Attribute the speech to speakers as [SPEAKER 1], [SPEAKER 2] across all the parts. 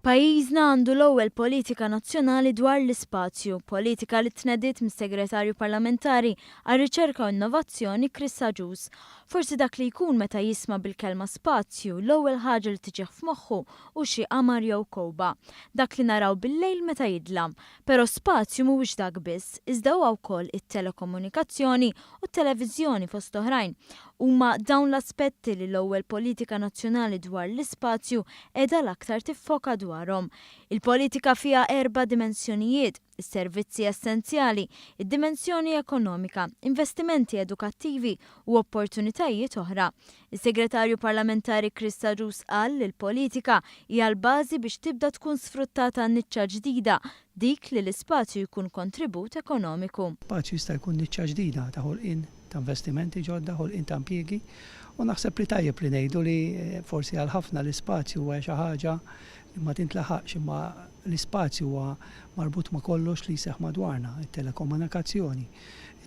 [SPEAKER 1] Pajjiżna għandu l-ewwel politika nazzjonali dwar l-ispazju, politika li tnediet mis-Segretarju Parlamentari għar-Riċerka u Innovazzjoni Chris Agius. Forsi dak li jkun meta jisma' bil-kelma spazju, l-ewwel ħaġa li tiġih f'moħħu hu xi qamar jew kowba. Dak li naraw bil-lejl meta jidlam. Però spazju mhuwiex dak biss, iżda huwa wkoll it-telekomunikazzjoni u t-televiżjoni fost oħrajn. Huma dawn l-aspetti li l-ewwel politika nazzjonali dwar l-ispazju qiegħda l-aktar tiffoka dwarhom. Il-politika fiha erba' dimensjonijiet, is-servizzi essenzjali, id-dimensjoni ekonomika, investimenti edukattivi u opportunitajiet oħra. Is-Segretarju Parlamentari Chris Agius qal li l-politika hija l-bażi biex tibda tkun sfruttata niċċa ġdida, dik li l-ispazju jkun kontribut ekonomiku.
[SPEAKER 2] Spazju jista' jkun niċċa ġdida ta' ħolqien ta' investimenti ġodda, ħolqien ta' impjiegi u naħseb li tajjeb li ngħidu li forsi għal ħafna l-ispazju huwa xi ħaġa li ma tintlaħaqx imma l-ispazju huwa marbut ma' kollox li jseħħ madwarna, it-telekomunikazzjoni,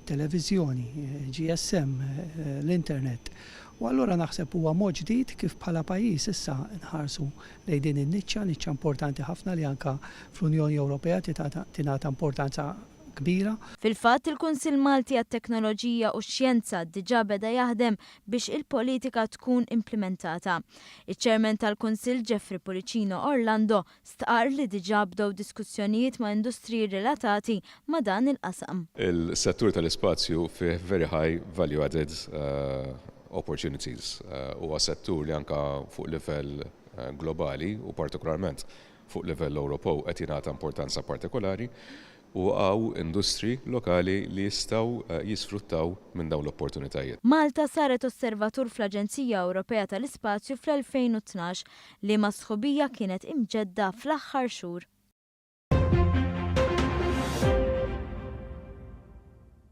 [SPEAKER 2] it-televiżjoni, GSM, l-internet. U allura naħseb huwa mod ġdid kif bħala pajjiż issa nħarsu lejn din in-niċċa, niċċa importanti ħafna li anke fl-Unjoni Ewropea tingħata importanza kbira.
[SPEAKER 1] Fil-fatt, il-Kunsill Malti għat-Teknoloġija u x-Xjenza diġà beda jaħdem biex il-politika tkun implimentata. Iċ-Chairman tal-Kunsill Jeffrey Pullicino Orlando stqarr li diġà bdew diskussjonijiet ma' industriji relatati ma' dan il-qasam.
[SPEAKER 3] Il-settur tal-ispazju fih very high value added opportunities. Huwa settur li anke fuq livell globali u partikolarment fuq livell Ewropew qed jingħata importanza partikolari u hawn industri lokali li jistgħu jisfruttaw minn dawn l-opportunitajiet.
[SPEAKER 1] Malta saret osservatur fl-Aġenzija Ewropea tal-Ispazju fl-2012, liema sħubija kienet imġedda fl-aħħar xhur.